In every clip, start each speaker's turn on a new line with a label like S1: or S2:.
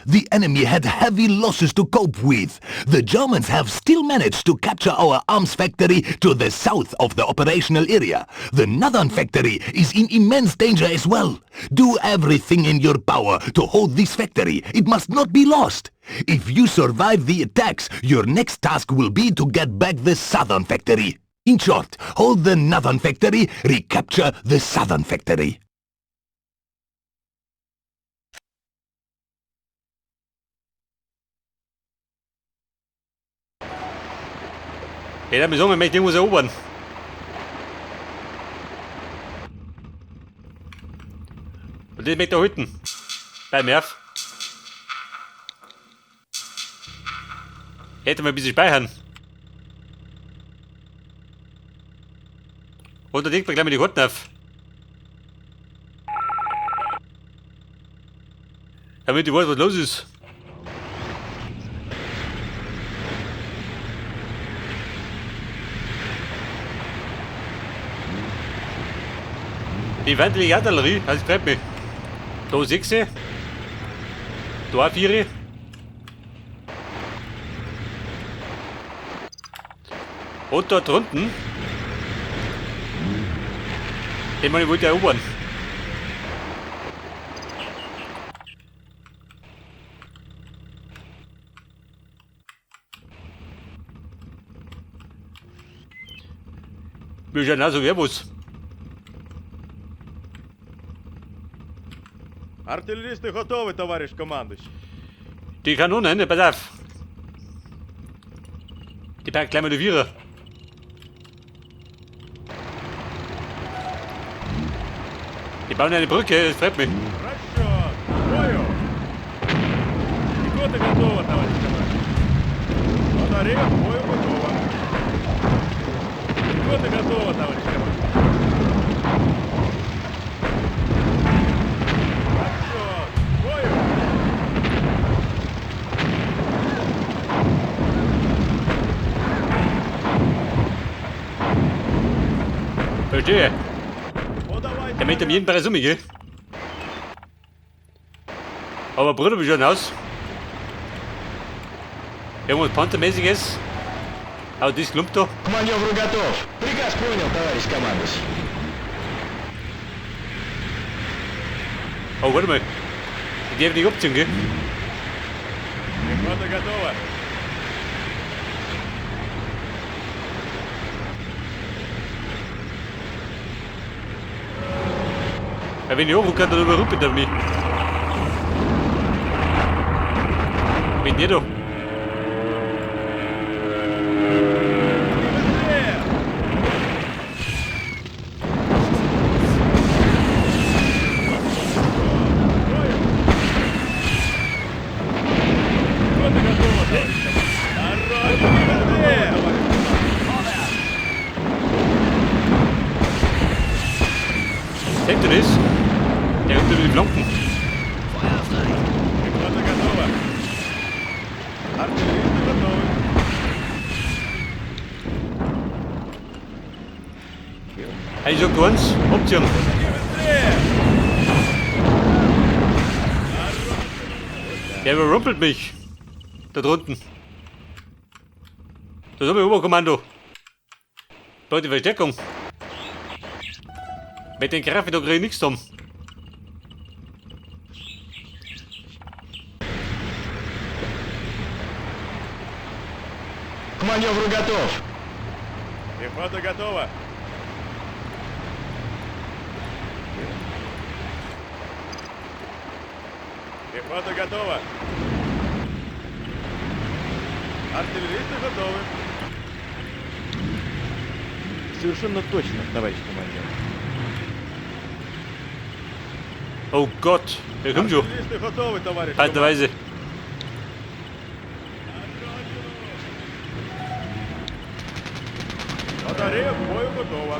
S1: The enemy had heavy losses to cope with. The Germans have still managed to capture our arms factory to the south of the operational area. The northern factory is in immense danger as well. Do everything in your power to hold this factory. It must not be lost. If you survive the attacks, your next task will be to get back the southern factory. In short, hold the northern factory, recapture the southern factory.
S2: Hey, lass mich sagen, wir möchten irgendwas erobern. Und das möchte ich halten. Bei mir auf. Hätte mal ein bisschen speichern. Und da legt man gleich mal die Karten auf. Damit ich weiß, was los ist. Die feindliche Artillerie, das freut mich. Da 6, da 4. Und dort drunten, den man wollte erobern. Wir schauen also wer was.
S3: Артилерісти готові, товариш командуючий.
S2: Die Kanone, ne, pass auf. Die packt gleich mal die Vierer. Die bauen eine Brücke, das freut mich.
S3: Расчет! Бою! Піхота готова, товариш командуючий. Батарея к бою готова. Піхота готова, товариш командуючий. Расчет! К бою!
S2: Verstehe.
S3: Подавайте.
S2: Der möchte um jeden Preis um mich, gell? Aber Bruder, wie schaut denn aus? Irgendwas Panzermäßiges? Aber das klumpt da.
S4: К маневру готов. Приказ понял, товарищ командующий.
S2: Oh, warte mal. Die darf nicht abziehen, gell?
S3: Піхота готова.
S2: Ja, wenn ich hochgucke, dann überrumpelt er mich. Mit dir doch.
S3: Быстрее! Бою! Піхота готова, товарищ командир. Народ, быстрее!
S2: Seht ihr das? Der kommt über die Flanken.
S3: Піхота готова. Артилерісти готові.
S2: Ich sag eins, abziehen.
S3: Быстрее!
S2: Der überrumpelt mich. Da drunten. Das habe ich Oberkommando. Leute, Verstärkung. Mit den Kraft da krieg ich nichts zusammen.
S4: К маневру готов.
S3: Піхота готова. Піхота готова. Артилерісти готові.
S5: Совершенно точно, товарищ командир.
S2: Oh Gott, der kommt schon.
S3: Артилерісти готові, товариш командир.
S2: Weise.
S3: Батарея к бою готова.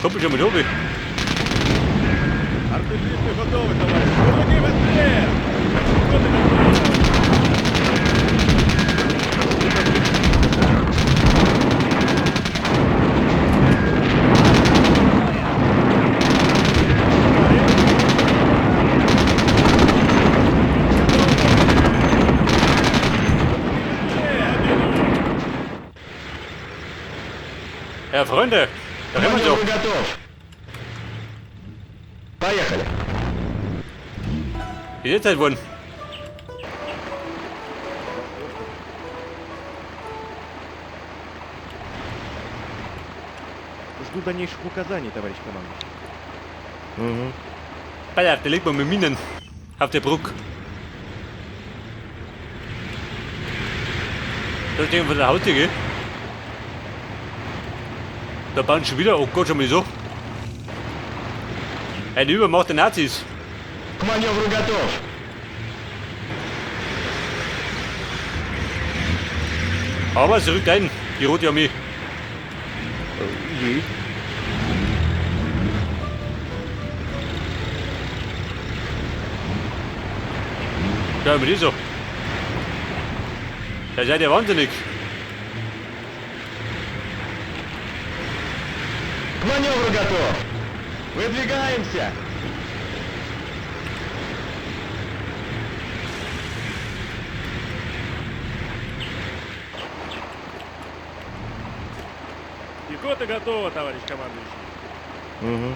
S2: Kommt schon mit oben.
S3: Артилерісти готові, товариш. Кулаки быстрее! Піхота готова, товариш.
S2: Ja, Freunde, da
S4: К
S2: rennen wir
S4: маневру
S2: doch.
S4: готов. Поехали.
S2: Wie ist jetzt halt worden?
S5: Жду дальнейших указаний, товарищ командующий. Угу.
S2: Alter, da liegt man mit Minen auf der Brücke. Da stehen vor der Haustür, gell? Da bauen schon wieder, oh Gott, schon mal so. Eine Übermacht der Nazis.
S4: К маневру готов.
S2: Aber sie rückt ein, die Rote Armee.
S5: Есть.
S2: Ja, aber die so. Da seid ihr wahnsinnig.
S4: К маневру готов. Выдвигаемся.
S3: Пехота готова, товарищ командующий.
S5: Угу.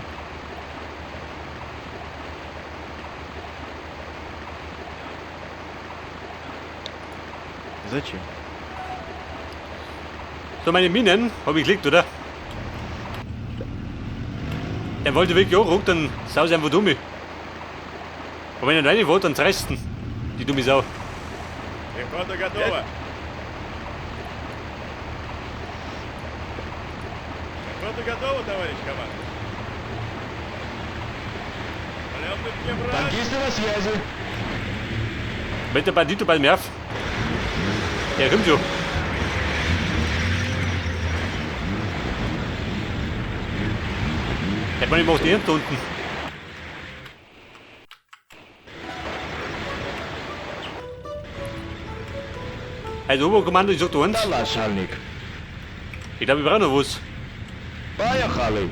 S5: Зачем?
S2: So, meine Minen habe ich gelegt, oder? Er wollte wirklich auch ruck, dann sau sie einfach dumme. Und wenn er rein wollte, dann zerreißen die dumme Sau.
S3: Пехота готова. Пехота готова, товарищ командующий.
S4: Танкисты на связи.
S2: Wenn der Bandito beim Nerv. Der kommt schon. Hätte man nicht die da unten. Also Oberkommando, ich sag dir eins. Ich glaube, ich brauche noch was.
S4: Поехали.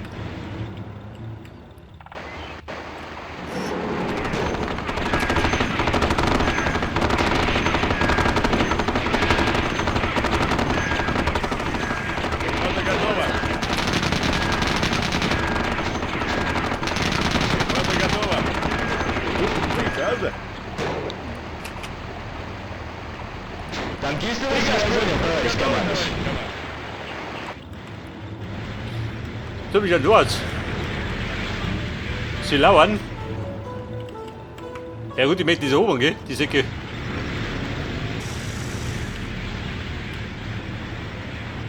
S3: Пехота готова. Пехота готова. Приказа?
S4: Танкисты на связи. Понял, товарищ командующий.
S2: So, wie schaut aus? Sie lauern. Ja gut, ich möchte diese oben, gell? Die Säcke.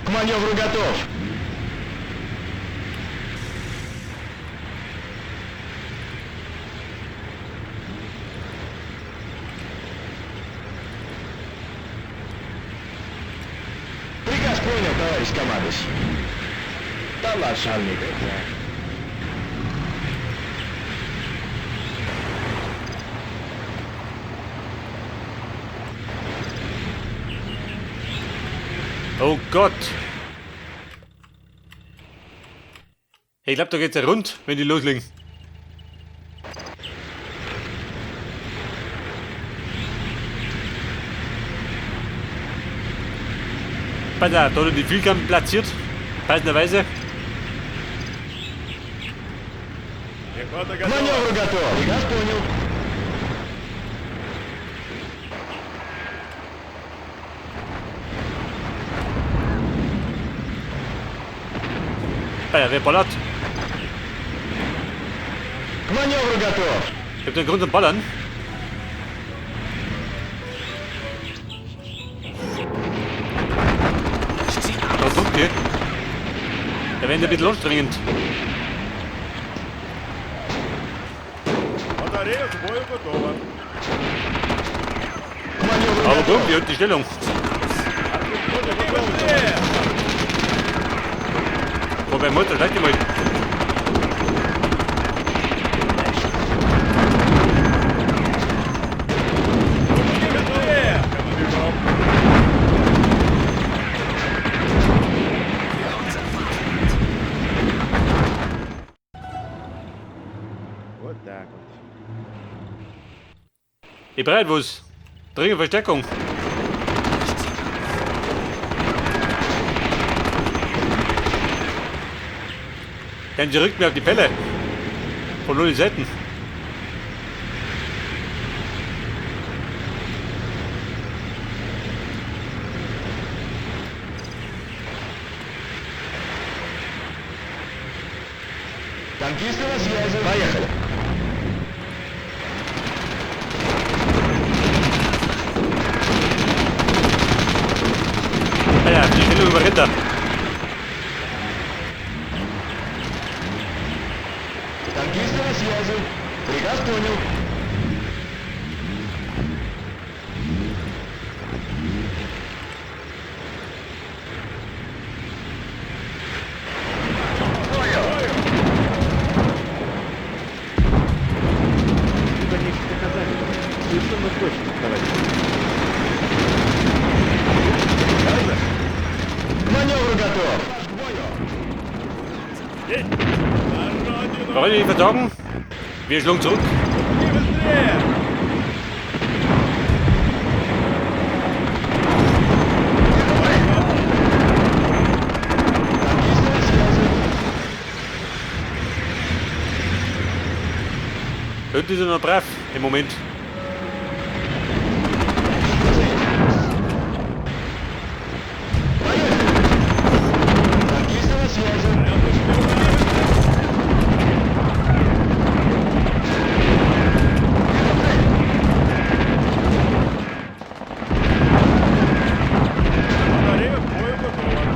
S4: К маневру готов. Приказ понял, товарищ командующий. Да, начальник.
S2: Oh Gott. Ich glaube, da geht's ja rund, wenn die loslegen. Pass auf, da hat er die Vielkamp platziert. Passenderweise.
S3: Пехота
S4: К
S3: готова.
S4: маневру готов. Приказ понял.
S2: Alter, wer ballert?
S4: К маневру готов.
S2: Ich hab den Grund zum Ballern. Da okay. Da werden sie ein bisschen anstrengend.
S3: Батарея к бою готова.
S4: К маневру
S2: Aber
S4: готов.
S2: gut, wir halten die Stellung.
S3: Быстрее!
S2: Wobei Mutter, steig mal.
S3: Быстрее! Бегом!
S5: Вот так вот.
S2: Ich brauche was. Dringend Verstärkung. Denn sie rückt mir auf die Pelle. Von allen Seiten.
S4: Танкисты на связи. Поехали.
S2: Alter, die Stellung über Ritter.
S4: Танкисты на связи. Приказ понял.
S5: Жду дальнейших указаний, товарищ. Совершенно точно, товарищ.
S4: К маневру готов.
S3: Есть! На родину!
S2: Wollen wir die versorgen? Wir schlagen zurück.
S3: И быстрее!
S4: Танкисты на связи.
S2: Hinten ist er noch brav im Moment.
S4: Поехали. Танкисты на связи.
S3: Батарея к бою готова.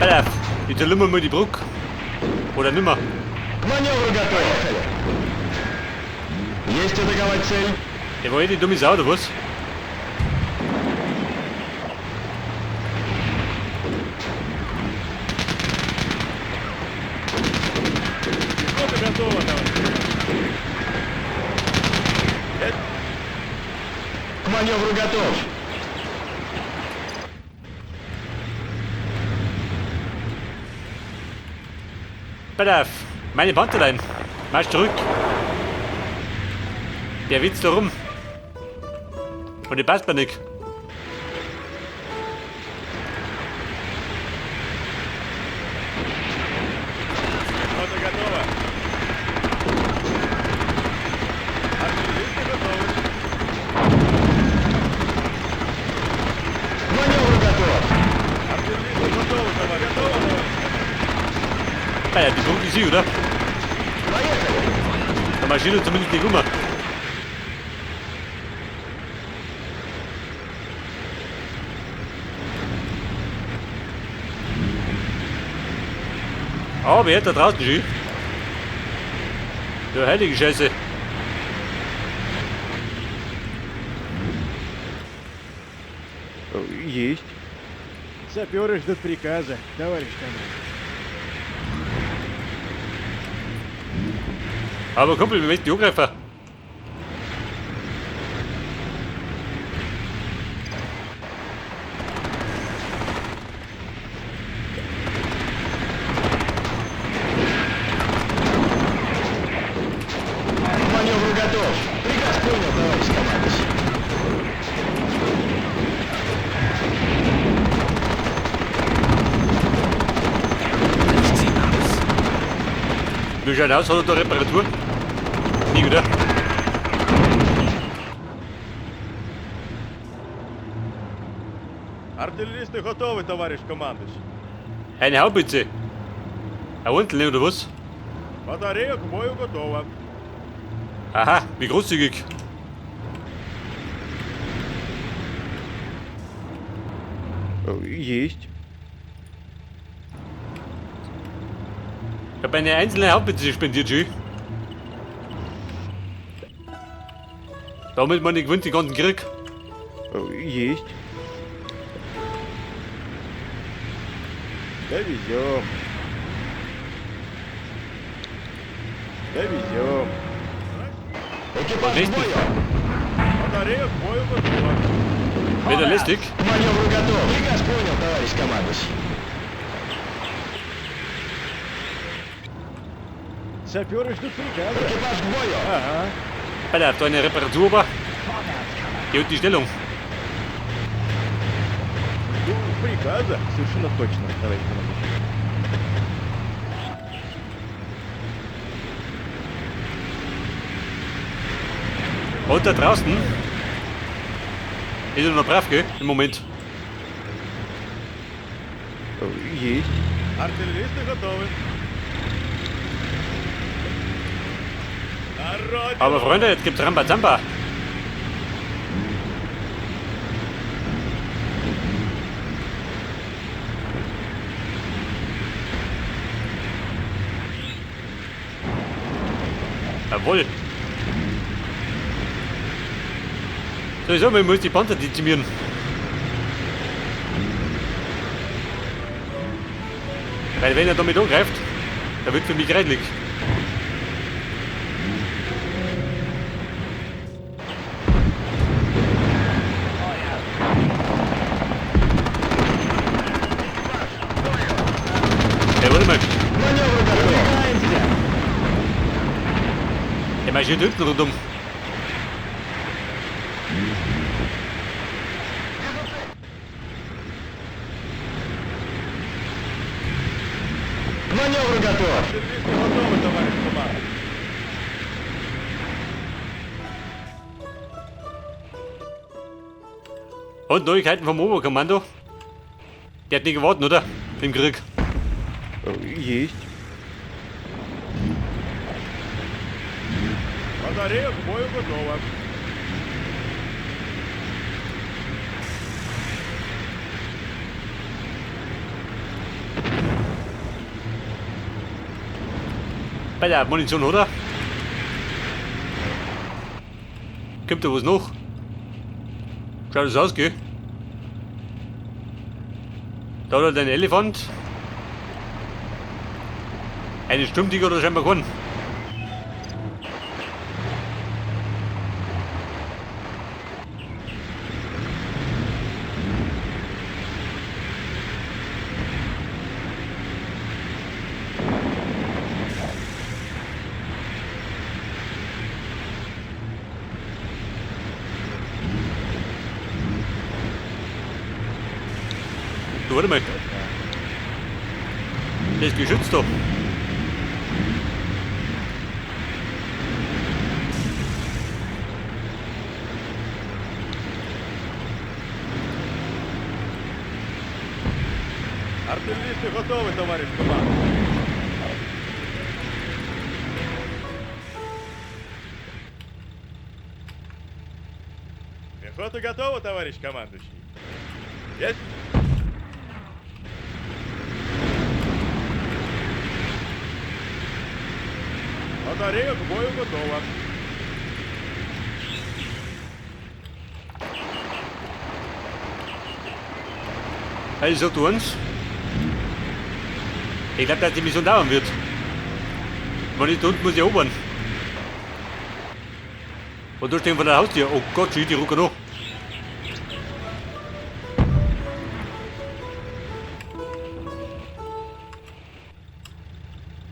S2: Alter, jetzt zerlümmeln wir die Brücke. Oder nimmer.
S4: К маневру готов. Поехали. Есть атаковать цель.
S2: Der war eh die dumme Sau, oder was?
S3: Пехота готова, товарищ. Есть!
S4: К маневру готов.
S2: Pass auf, meine Panzerlein. Marsch zurück. Der witzt da rum. Und der passt mir nicht.
S3: Пехота готова. Артиллеристы готовы.
S4: К маневру готов.
S3: Артиллеристы готовы, товарищ. Готово, товарищ.
S2: Alter, die Brücke ist sie, oder?
S4: Поехали.
S2: Da marschiert zumindest nicht um. Oh, wer hat da draußen schön? Du heilige Scheiße.
S5: Есть.
S3: Саперы ждут приказа, товарищ командир.
S2: Aber Kumpel, wir möchten die angreifen.
S4: К маневру готов. Приказ понял, товарищ командующий.
S2: Wie schaut aus? Hat er da Reparatur? Nie wieder.
S3: Артиллеристы готовы, товарищ командующий.
S2: Eine Haubitze. Ein Einzelne oder was?
S3: Батарея к бою готова.
S2: Aha, wie großzügig.
S5: Есть.
S2: Ich habe eine einzelne Haubitze spendiert, schön. Damit man gewinnt den ganzen Krieg.
S5: Есть.
S3: Довезем. Довезем.
S4: Экипаж к
S2: Nächsten.
S4: бою.
S3: Батарея к бою готова.
S2: Wird er lästig?
S4: К маневру готов. Приказ понял, товарищ командующий.
S3: Саперы ждут приказа.
S4: Экипаж к бою.
S3: Ага.
S2: Alter, da eine Reparatur war. Die hat die Stellung.
S3: Жду приказа.
S5: Совершенно точно, товарищ командующий.
S2: Und da draußen ist er noch brav, gell? Im Moment.
S5: Есть.
S3: Артиллеристы готовы. На родину!
S2: Aber Freunde, jetzt gibt's Rambazamba. Jawohl. So, ich sag mal, ich muss die Panzer dezimieren. Weil wenn er damit angreift, dann wird für mich kreidelig. Hey, warte mal. Der marschiert hinten rundum.
S4: К маневру готов.
S3: Артиллеристы готовы, товарищ командующий.
S2: Und Neuigkeiten vom Oberkommando. Der hat nicht gewartet, oder? Im Krieg.
S5: Есть.
S3: Батарея к бою готова.
S2: Bei der Munition, oder? Kommt da was noch? Schaut das aus, gell? Da hat er den Elefant. Einen Sturmtiger oder scheinbar keinen. Du, warte mal. Der ist geschützt da.
S3: Артиллеристы готовы, товарищ командующий. Пехота готова, товарищ командующий. Есть. Батарея к бою готова.
S2: Also du uns. Ich glaube, dass die Mission dauern wird. Wenn ich da unten muss ich erobern. Und da stehen vor der Haustür. Oh Gott, schießt die Rucker noch.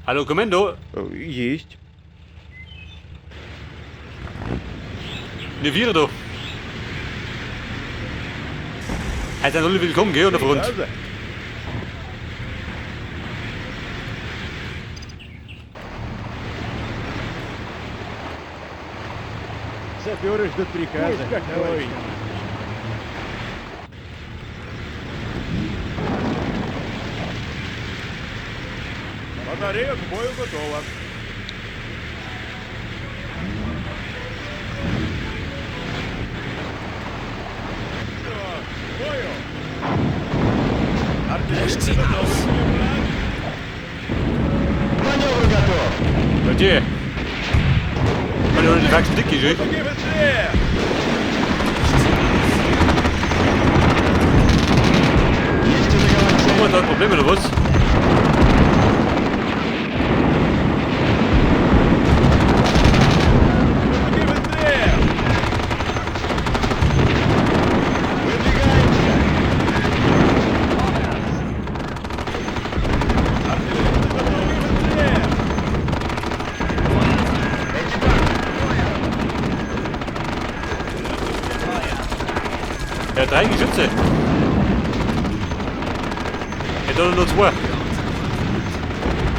S2: Hallo Kommando.
S5: Есть.
S2: Ne Vierer da. Heißt alle willkommen, gell, an der Front.
S3: Приказа?
S5: Саперы ждут приказа.
S3: Пусть как
S5: товарищ
S3: новенький.
S5: командующий.
S3: Батарея к бою готова. Всё, к бою! Артиллеристы готовы.
S4: К маневру готов.
S2: Leute. Meine die wachsen dick, gell?
S3: Беги быстрее!
S4: Есть атаковать цель.
S2: Oh, da hat Probleme, oder was?
S3: Беги быстрее!
S4: Выдвигаемся.
S3: Артиллеристы готовы. Быстрее!
S4: Экипаж.
S2: Ja, 3 Geschütze. Ja, da nur 2.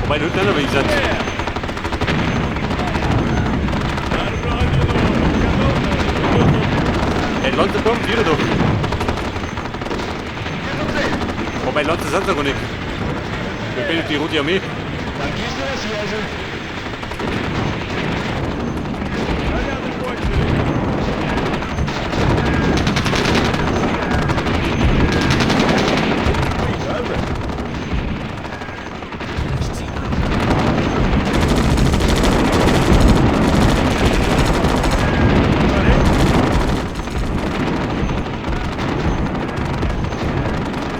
S2: Wobei, da hinten auch noch welche sind. Ja, die Lanzerbomben, wieder doch. Wobei, Lanzer sind sie gar nicht. Wir bilden die Rote Armee.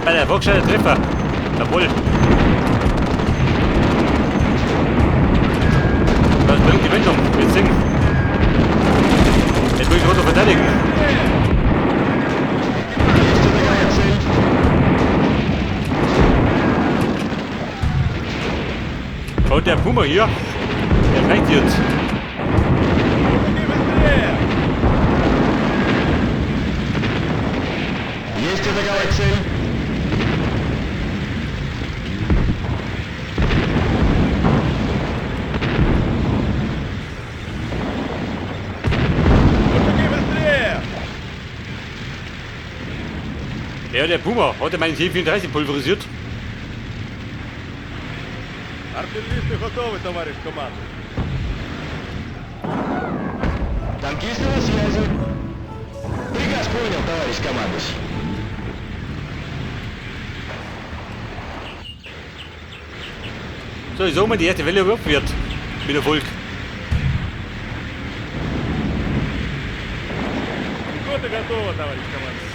S2: Alter, war gescheiter Treffer. Jawohl. Was bringt die Wendung? Wir singen. Jetzt will ich runter verteidigen. Und der Puma hier, der reicht jetzt.
S4: Есть атаковать цель.
S2: Ja, der Puma hat er meinen T34 pulverisiert.
S3: Артиллеристы готовы, товарищ командующий.
S4: Танкисты на связи. Приказ понял, товарищ командующий.
S2: So, ich sag mal, die erste Welle überhaupt wird. Mit Erfolg.
S3: Пехота готова, товарищ командующий.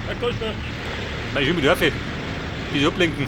S3: Так точно.
S2: Mal schön mit Waffe. Bisschen ablenken.